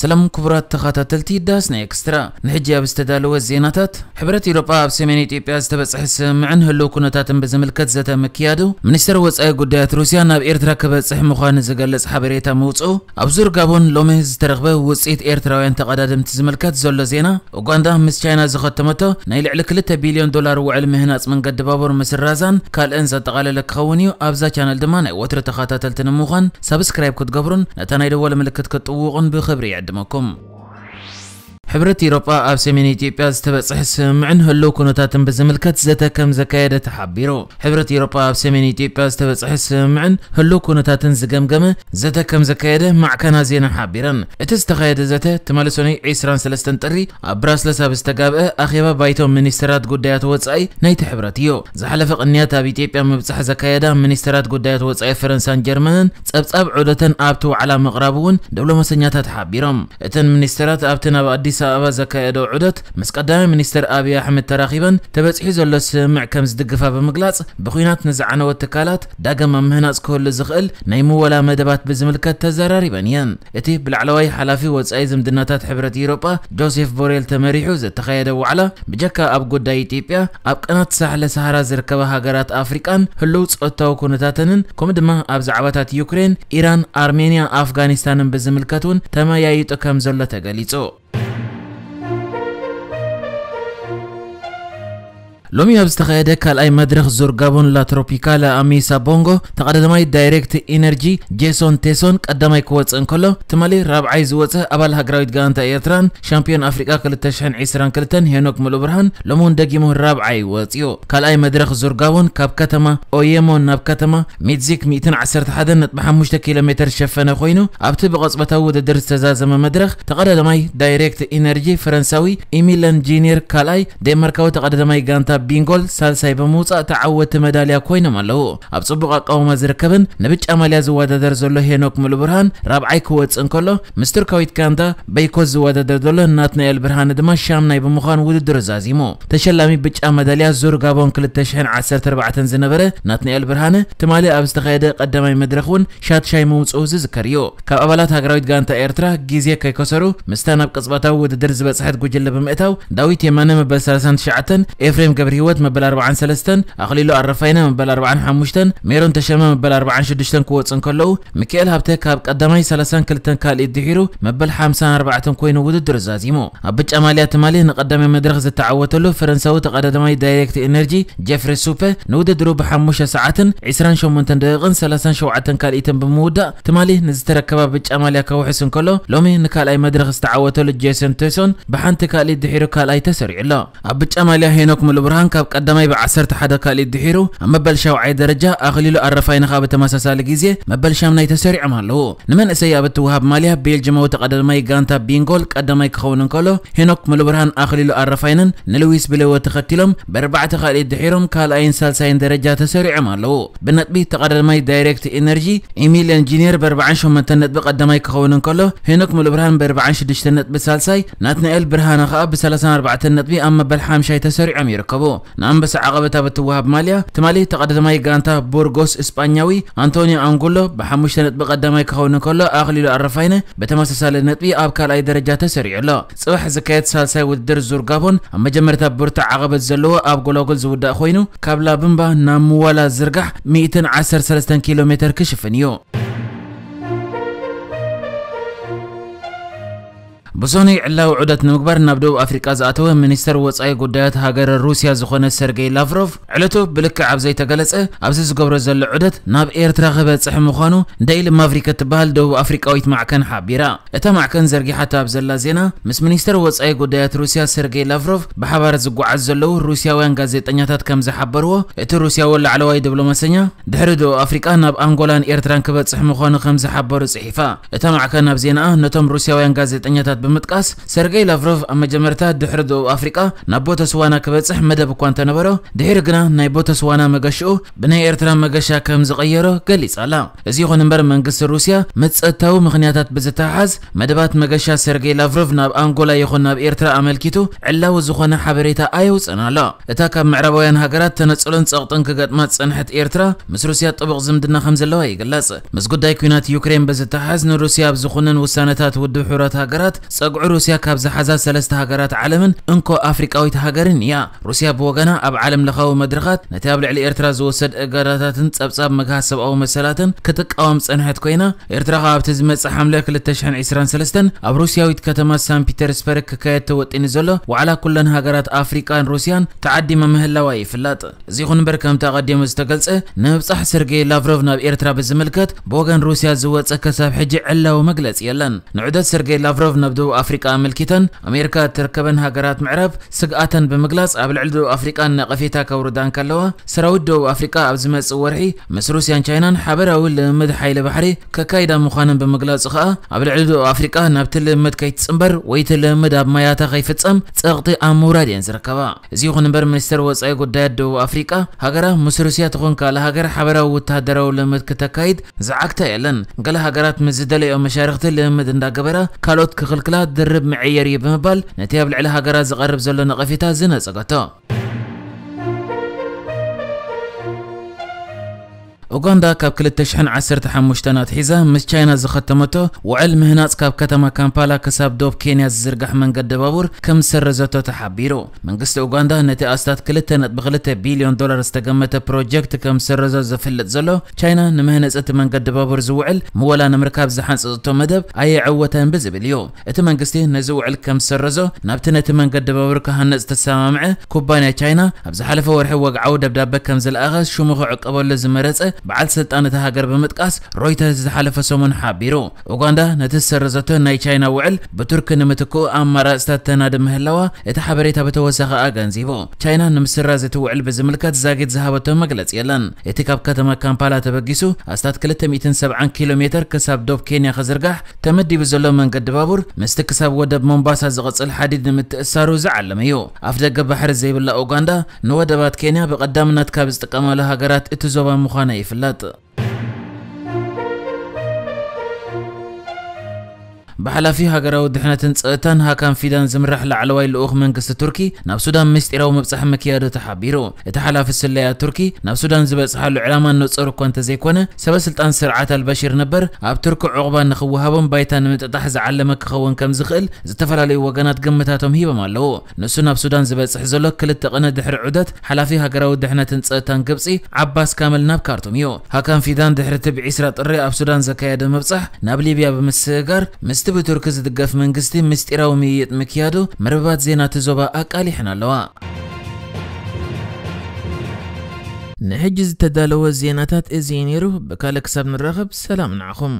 ሰላም ክቡራት ተኸታተልቲ ዳስና ኤክስትራ፣ ንሕጂ ኣብ ዝተዳለወ ዜናታት፣ ሕብረት ኤውሮጳ ኣብ ሰሜን ኢትዮጵያ ዝተበጽሐ ስምምዕን ህልው ኩነታትን ብዝምልከት ዘተ ምክያዱ፣ ሚኒስተር ወጻኢ ጉዳያት ሩስያ ናብ ኤርትራ ክበጽሕ ምዃኑ ዝገልጽ ሓበሬታ ምውጽኡ፣ ኣብ ዙር ጋቦን ሎሚ ዝተረኽበ ውጽኢት ኤርትራውያን ተቐዳደምቲ ዝምልከት ዘሎ ዜና፣ ኡጋንዳ ምስ ቻይና ዝኸተመቶ ናይ ልዕሊ ክልተ ቢልዮን ዶላር ውዕል ምህናጽ መንገዲ ባቡር ምስራዛን ካልእን ዘጠቓለለ ክኸውን እዩ። ኣብዛ ቻነል ድማ ናይ ወትሪ ተኸታተልቲ ንምዃን ሳብስክራይብ ክትገብሩን ነታ ናይ ደወል ምልክት ክትጥውቑን ብኽብሪ ይዕድመኩም። ሕብረት ኤውሮጳ ኣብ ሰሜን ኢትዮጵያ ዝተበጽሐ ስምምዕን ህልው ኩነታትን ብዝምልከት ዘተ ከም ዘካየደ ተሓቢሩ። ሕብረት ኤውሮጳ ኣብ ሰሜን ኢትዮጵያ ዝተበጽሐ ስምምዕን ህልው ኩነታትን ዝገምገመ ዘተ ከም ዘካየደ ማዕከና ዜና ሓቢረን። እቲ ዝተኻየደ ዘተ ትማሊ ሰኑይ ዕስራን ሰለስተን ጥሪ ኣብ ብራስለስ ኣብ ዝተጋብአ ኣኼባ ባይቶ ሚኒስተራት ጉዳያት ወጻኢ ናይቲ ሕብረት እዩ። ዝሓለፈ ቅንያት ኣብ ኢትዮጵያ ምብጻሕ ዘካየዳ ሚኒስተራት ጉዳያት ወጻኢ ፈረንሳን ጀርመንን ጸብጻብ ዑደተን ኣብቲ ዋዕላ ምቕራቡ እውን ዲፕሎማሰኛታት ሓቢሮም። እተን ሚኒስተራት ኣብቲ ናብ ኣዲስ ኣበባ ዘካየዶ ዑደት ምስ ቀዳማይ ሚኒስተር ኣብይ ኣሕመድ ተራኺበን ተበጺሑ ዘሎ ስምምዕ ከም ዝድግፋ ብምግላጽ፣ ብኲናት ንዝዓነወ ትካላት ዳግም ኣብ ምህናጽ ክህሉ ዝኽእል ናይ ምወላ መደባት ብዝምልከት ተዘራሪበን እየን። እቲ ብላዕለዋይ ሓላፊ ወጻኢ ዝምድናታት ሕብረት ኤውሮጳ ጆሴፍ ቦሬል ተመሪሑ ዝተኻየደ ዋዕላ፣ ብጀካ ኣብ ጉዳይ ኢትዮጵያ፣ ኣብ ቀናት ሳሕለ ሰሃራ ዝርከባ ሃገራት ኣፍሪቃን ህልው ጸጥታዊ ኩነታተንን፣ ከምኡ ድማ ኣብ ዛዕባታት ዩክሬን፣ ኢራን፣ ኣርሜንያ፣ ኣፍጋኒስታንን ብዝምልከት እውን ተመያይጡ ከም ዘሎ ተገሊጹ። ሎሚ ኣብ ዝተኻየደ ካልኣይ መድረኽ ዙር ጋቦን ላ ትሮፒካላ ኣሚሳ ቦንጎ፣ ተቐዳዳማይ ዳይሬክት ኢነርጂ ጄሶን ቴሶን ቀዳማይ ክወጽእ እንከሎ፣ ትማሊ ራብዓይ ዝወጸ ኣባል ሃገራዊት ጋንታ ኤርትራን ሻምፒዮን ኣፍሪቃ ክልተ ሽሕን ዕስራን ክልተን ሄኖክ ሙሉብርሃን ሎሚ እውን ደጊሙ ራብዓይ ወጽኡ። ካልኣይ መድረኽ ዙር ጋቦን ካብ ከተማ ኦየሞ ናብ ከተማ ሜድዚክ ሚእትን ዓሰርተ ሓደን ነጥቢ ሓሙሽተ ኪሎ ሜተር ዝሸፈነ ኮይኑ፣ ኣብቲ ብቐጽበታዊ ውድድር ዝተዛዘመ መድረኽ፣ ተቐዳዳማይ ዳይሬክት ኢነርጂ ፈረንሳዊ ኢሚለን ጂኒር ካልኣይ፣ ዴንማርካዊ ተቐዳዳማይ ጋንታ ቢንጎል ሳልሳይ ብምውጻእ ተዓወቲ መዳልያ ኮይኖም ኣለዉ። ኣብ ጽቡቕ ኣቃውማ ዝርከብን ንብጫ ማልያ ዝወዳደር ዘሎ ሄኖክ ሙሉብርሃን ራብዓይ ክወጽእ እንከሎ፣ ምስ ቱርካዊት ጋንታ በይኮስ ዝወዳደር ዘሎ ናትናኤል ብርሃነ ድማ ሻምናይ ብምዃን ውድድሩ ዛዚሙ። ተሸላሚ ብጫ መዳልያ ዙር ጋቦን ክልተ ሽሕን ዓሰርተ ኣርባዕተን ዝነበረ ናትናኤል ብርሃነ፣ ትማሊ ኣብ ዝተኻየደ ቀዳማይ መድረኽ እውን ሻድሻይ ምውጽኡ ዝዝከር እዩ። ካብ ኣባላት ሃገራዊት ጋንታ ኤርትራ ግዜ ከይከሰሩ፣ ምስታ ናብ ቅጽበታዊ ውድድር ዝበጽሐት ጉጅለ ብምእታው፣ ዳዊት የማነ መበል ሰላሳን ትሽዓተን፣ ኤፍሬም ገብረህይወት መበል ኣርባዓን ሰለስተን፣ ኣኽሊሉ ኣረፋይነ መበል ኣርባዓን ሓሙሽተን፣ ሜሮን ተሸመ መበል ኣርባዓን ሽዱሽተን ክወጹ እንከለዉ፣ ሚካኤል ሃብተ ካብ ቀዳማይ ሰላሳን ክልተን ካልኢት ድሒሩ መበል ሓምሳን ኣርባዕተን ኮይኑ ውድድሩ ዛዚሙ። ኣብ ብጫ ማልያ ትማሊ ንቀዳማይ መድረኽ ዝተዓወተሉ ፈረንሳዊ ተቐዳዳማይ ዳይሬክት ኤነርጂ ጀፍሪ ሱፐ ንውድድሩ ብሓሙሽተ ሰዓትን ዕስራን ሸሞንተን ደቂቕን ሰላሳን ሸውዓተን ካልኢትን ብምውዳእ፣ ትማሊ ንዝተረከባ ብጫ ማልያ ከውሕስ እንከሎ፣ ሎሚ ንካልኣይ መድረኽ ዝተዓወተሉ ጄሰን ቴሶን ብሓንቲ ካልኢት ድሒሩ ካልኣይ ተሰሪዑ ኣሎ። ኣብ ብጫ ማልያ ሄኖክ ሙሉብርሃን ካብ ቀዳማይ ብዓሰርተ ሓደ ካልኢት ድሒሩ ኣብ መበል ሻውዓይ ደረጃ፣ ኣኽሊሉ ኣረፋይነ ኸኣ ብተመሳሳሊ ግዜ መበል ሻምናይ ተሰሪዖም ኣለዉ። ንመንእሰይ ኣብ እትወሃብ ማልያ ቤልጅማዊ ተቐዳዳማይ ጋንታ ቢንጎል ቀዳማይ ክኸውን እንከሎ፣ ሄኖክ ሙሉብርሃን ኣኽሊሉ ኣረፋይነን ንሉዊስ ብሌዎ ተኸቲሎም ብኣርባዕተ ካልኢት ድሒሮም ካልኣይን ሳልሳይን ደረጃ ተሰሪዖም ኣለዉ። ብነጥቢ ተቐዳዳማይ ዳይሬክት ኢነርጂ ኢሚል ኢንጂነር ብኣርባዓን ሸሞንተን ነጥቢ ቀዳማይ ክኸውን እንከሎ፣ ሄኖክ ሙሉብርሃን ብኣርባዓን ሽዱሽተን ነጥቢ ሳልሳይ፣ ናትናኤል ብርሃነ ኸኣ ብሰላሳን ኣርባዕተን ነጥቢ ኣብ መበል ሓምሻይ ተሰሪዖም ይርከቡ። ንኣንበሳ ዓቐበት ኣብ እትወሃብ ማልያ፣ ትማሊ ተቐዳዳማይ ጋንታ ቡርጎስ እስጳኛዊ ኣንቶኒዮ ኣንጉሎ ብሓሙሽተ ነጥቢ ቀዳማይ ክኸውን እንከሎ፣ ኣኽሊሉ ኣረፋይነ ብተመሳሳሊ ነጥቢ ኣብ ካልኣይ ደረጃ ተሰሪዑ ኣሎ። ጽባሕ ዝካየድ ሳልሳይ ውድድር ዙር ጋቦን ኣብ መጀመርታ ብርቱዕ ዓቐበት ዘለዎ ኣብ ጎላጉል ዝውዳእ ኮይኑ፣ ካብ ላብምባ ናብ ምዋላ ዝርጋሕ ሚእትን ዓሰርተ ሰለስተን ኪሎ ሜተር ክሽፍን እዩ። ብሰኑይ ዕላዊ ዑደት ንምግባር ናብ ደቡብ ኣፍሪቃ ዝኣተወ ሚኒስተር ወጻኢ ጉዳያት ሃገረ ሩስያ ዝኾነ ሰርጌይ ላቭሮቭ፣ ዕለቱ ብልክዕ ኣብ ዘይተገለጸ፣ ኣብዚ ዝገብሮ ዘሎ ዑደት ናብ ኤርትራ ክበጽሕ ምዃኑ ዴይሊ ማቭሪክ እትበሃል ደቡብ ኣፍሪቃዊት ማዕከን ሓቢራ። እታ ማዕከን ዘርጊሓቶ ኣብ ዘላ ዜና፣ ምስ ሚኒስተር ወጻኢ ጉዳያት ሩስያ ሰርጌይ ላቭሮቭ ብሓባር ዝጓዓዙ ዘለዉ ሩስያውያን ጋዜጠኛታት ከም ዝሓበርዎ፣ እቲ ሩስያዊ ላዕለዋይ ዲፕሎማሰኛ ድሕሪ ደቡብ ኣፍሪቃ ናብ ኣንጎላን ኤርትራን ክበጽሕ ምዃኑ ከም ዝሓበሩ ጽሒፋ። እታ ማዕከን ኣብ ዜናኣ፣ ነቶም ሩስያውያን ጋዜጠኛታት ብምጥቃስ፣ ሰርጌይ ላቭሮቭ ኣብ መጀመርታ ድሕሪ ደቡብ ኣፍሪቃ ናብ ቦተስዋና ክበጽሕ መደብ እኳ እንተነበሮ፣ ድሒሩ ግና ናይ ቦተስዋና መገሽኡ ብናይ ኤርትራ መገሻ ከም ዝቐየሮ ገሊጻ ኣላ። እዚ ይኹን እምበር፣ መንግስቲ ሩስያ ምስ ጸጥታዊ ምኽንያታት ብዝተሓሓዝ፣ መደባት መገሻ ሰርጌይ ላቭሮቭ ናብ ኣንጎላ ይኹን ናብ ኤርትራ ኣመልኪቱ ዕላዊ ዝኾነ ሓበሬታ ኣየውጽእን ኣሎ። እታ ካብ ምዕራባውያን ሃገራት ተነጽሎን ጸቕጥን ክገጥማ ዝጸንሐት ኤርትራ፣ ምስ ሩስያ ጥቡቕ ዝምድና ከም ዘለዋ ይግለጽ። ምስ ጉዳይ ኲናት ዩክሬን ብዝተሓሓዝ፣ ንሩስያ ኣብ ዝኹነን ውሳነታት ውድብ ሕቡራት ሃገራት ጸግዑ ሩስያ ካብ ዝሓዛ ሰለስተ ሃገራት ዓለምን እንኮ ኣፍሪቃዊት ሃገርን እያ። ሩስያ ብወገና ኣብ ዓለም ለኻዊ መድረኻት ነቲ ኣብ ልዕሊ ኤርትራ ዝወሰድ እገዳታትን ጸብጻብ ምግሃስ ሰብኣዊ መሰላትን ክትቃወም ጸንሐት ኮይና፣ ኤርትራ ከኣ ኣብቲ ዝመጽእ ሓምለ ክልተ ሽሕን ዕስራን ሰለስተን ኣብ ሩስያዊት ከተማ ሳን ፒተርስበርግ ክካየድ ተወጢኑ ዘሎ ዋዕላ ኩለን ሃገራት ኣፍሪቃን ሩስያን ተዓዲማ ምህላዋ ይፍለጥ። እዚ ይኹን እምበር፣ ከምቲ ኣቐዲሙ ዝተገልጸ፣ ንምብጻሕ ሰርጌይ ላቭሮቭ ናብ ኤርትራ ብዝምልከት ብወገን ሩስያ ዝወጸ ክሳብ ሕጂ ዕላዊ መግለጺ የለን። ንዑደት ሰርጌይ ላቭሮቭ ናብ ደቡብ ኣፍሪቃ ኣመልኪተን ኣሜሪካ እትርከበን ሃገራት ምዕራብ ስግኣተን ብምግላጽ፣ ኣብ ልዕሊ ደቡብ ኣፍሪቃ ነቐፌታ ከውርዳ እንከለዋ፣ ሰራዊት ደቡብ ኣፍሪቃ ኣብ ዝመጽእ ወርሒ ምስ ሩስያን ቻይናን ሓበራዊ ልምምድ ሓይሊ ባሕሪ ከካይዳ ምዃነን ብምግላጹ ከኣ፣ ኣብ ልዕሊ ደቡብ ኣፍሪቃ ናብቲ ልምምድ ከይትጽንበር ወይ እቲ ልምምድ ኣብ ማያታ ከይፍጸም ጸቕጢ ኣብ ምውራድ እየን ዝርከባ። እዚ ይኹን እምበር፣ ሚኒስተር ወጻኢ ጉዳያት ደቡብ ኣፍሪቃ፣ ሃገራ ምስ ሩስያ ትኹን ካልእ ሃገር ሓበራዊ ወተሃደራዊ ልምምድ ክተካይድ ዝዓግታ የለን። ገለ ሃገራት ምስ ዝደለዮ መሻርኽቲ ልምምድ እንዳገበራ፣ ካልኦት ክኽልክላ ድርብ መዐየሪ እዩ ብምባል፣ ነቲ ኣብ ልዕሊ ሃገራ ዝቐርብ ዘሎ ነቐፌታ ዝነጸገቶ። ኡጋንዳ ካብ ክልተ ሽሕን ዓሰርተ ሓሙሽተን ኣትሒዛ ምስ ቻይና ዝኸተመቶ ውዕል ምህናጽ ካብ ከተማ ካምፓላ ክሳብ ዶብ ኬንያ ዝዝርጋሕ መንገዲ ባቡር ከም ዝሰረዘቶ ተሓቢሩ። መንግስቲ ኡጋንዳ ነቲ ኣስታት ክልተ ነጥቢ ክልተ ቢልዮን ዶላር ዝተገመተ ፕሮጀክት ከም ዝሰረዞ ዝፍለጥ ዘሎ፣ ቻይና ንምህነጽ እቲ መንገዲ ባቡር ዝውዕል ምወላ ንምርካብ ዝሓንጸጸቶ መደብ ኣየዐወተን ብዝብል እዩ። እቲ መንግስቲ ነዚ ውዕል ከም ዝሰረዞ ናብቲ ነቲ መንገዲ ባቡር ክሃንጽ ዝተሰማምዐ ኩባንያ ቻይና ኣብ ዝሓለፈ ወርሒ ወግዓዊ ደብዳበ ከም ዝለኣኸ ሽሙ ክዕቀበሉ ዝመረጸ በዓል ስልጣን እታ ሃገር ብምጥቃስ ሮይተርስ ዝሓለፈ ሰሙን ሓቢሩ። ኡጋንዳ ነቲ ዝሰረዘቶ ናይ ቻይና ውዕል ብቱርኪ ንምትክኡ ኣማራጽታት ተናዲ ምህላዋ እቲ ሓበሬታ ብተወሳኺ ኣገንዚቡ። ቻይና ንምስራዝ እቲ ውዕል ብዝምልከት ዛጊት ዝሃበቶ መግለጺ የለን። እቲ ካብ ከተማ ካምፓላ ተበጊሱ ኣስታት ክልተ ሚእትን ሰብዓን ኪሎ ሜተር ክሳብ ዶብ ኬንያ ክዝርጋሕ ተመዲቡ ዘሎ መንገዲ ባቡር፣ ምስቲ ክሳብ ወደብ ሞምባሳ ዝቕጽል ሓዲድ ንምትእሳሩ ዝዓለመ እዩ። ኣፍደገ ባሕሪ ዘይብላ ኡጋንዳ፣ ንወደባት ኬንያ ብቐዳምነት ካብ ዝጥቀማሉ ሃገራት እቲ ዞባ ምዃና ይፍለጥ። ብሓላፊ ሃገራዊ ድሕነትን ጸጥታን ሃካን ፊዳን ዝምራሕ ላዕለዋይ ልኡኽ መንግስቲ ቱርኪ ናብ ሱዳን ምስጢራዊ ምብጻሕ ምክያዱ ተሓቢሩ። እቲ ሓላፊ ስለያ ቱርኪ ናብ ሱዳን ዝበጽሓሉ ዕላማ ንጹር እኳ እንተዘይኮነ፣ ሰበ ስልጣን ስርዓት ኣልበሽር ነበር ኣብ ቱርኪ ዑቕባ ንኽወሃቦም ባይታ ንምጥጣሕ ዝዓለመ ክኸውን ከም ዝኽእል ዝተፈላለዩ ወገናት ግምታቶም ሂቦም ኣለዉ። ንሱ ናብ ሱዳን ዝበጽሕ ዘሎ ክልተ ቅነ ድሕሪ ዑደት ሓላፊ ሃገራዊ ድሕነትን ጸጥታን ግብጺ ዓባስ ካመል ናብ ካርቱም እዩ። ሃካን ፊዳን ድሕሪ እቲ ብዒስራ ጥሪ ኣብ ሱዳን ዘካየደ ምብጻሕ ናብ ሊብያ ብምስግጋር ምስቲ ብቱርኪ ዝድገፍ መንግስቲ ምስጢራዊ ምይይጥ ምክያዱ መርበባት ዜና እቲ ዞባ ኣቃሊሐን ኣለዋ። ንሕጂ ዝተዳለወ ዜናታት እዚ እዩ ነይሩ። ብካልእ ክሳብ ንራኸብ ሰላም ንዓኹም።